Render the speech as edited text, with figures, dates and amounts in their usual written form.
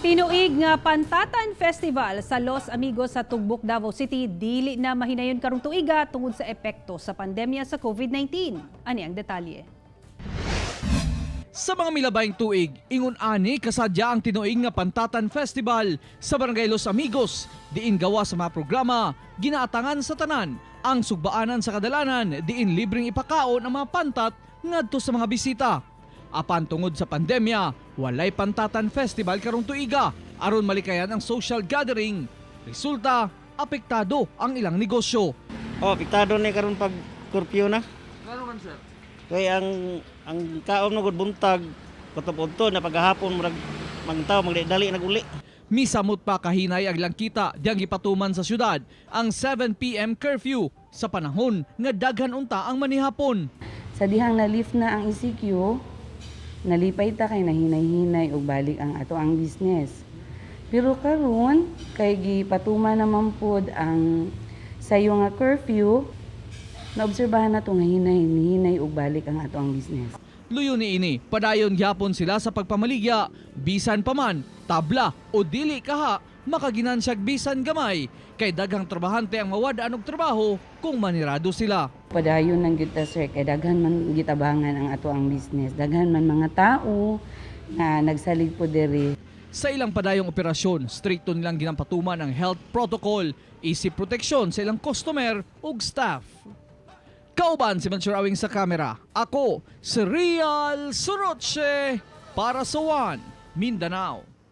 Tinuig nga Pantatan Festival sa Los Amigos sa Tugbok, Davao City, dili na mahinayon karong tuiga tungod sa epekto sa pandemya sa COVID-19. Ani ang detalye. Sa mga milabayng tuig, ingon ani kasadya ang tinuig nga Pantatan Festival sa Barangay Los Amigos, diin gawa sa mga programa, ginaatangan sa tanan ang sugbaanan sa kadalanan diin libreng ipakaon ang mga pantat ngadto sa mga bisita. Apan tungod sa pandemya, walay Pantatan Festival karong tuiga aron malikayan ang social gathering. Resulta, apektado ang ilang negosyo. Oh, apektado ni karon pag curfew na. Ngano man, sir? Kay ang kaon na gud buntag, kutub-udto na paghahapon murag magtaw magdali naguli. Misamot pa kahinay ang langkita diyang gipatuman sa syudad ang 7 p.m. curfew sa panahon nga daghan unta ang manihapon. Sa dihang na-lift na ang ECQ, nalipay ta kay nahinay-hinay og balik ang ato ang business. Pero karon kay gipatuman naman pod ang sayo nga curfew, naobserbahan nato nga hinay-hinay og balik ang ato ang business. Luyo ni ini, padayon gyapon sila sa pagpamaligya, bisan pa man, tabla o dili kaha, makaginansyag bisan gamay, kay daghang trabahante ang mawad-an og trabaho kung manirado sila. Padayon nang gyud ta, sir, kay daghan man gitabangan ang ato ang business. Daghan man mga tao nga nagsalig po diri. Sa ilang padayong operasyon, strikto nilang ginampatuman ang health protocol, isip proteksyon sa ilang customer ug staff. Kauban si Mansur Awing sa kamera. Ako, si Real Soroche para sa One Mindanao.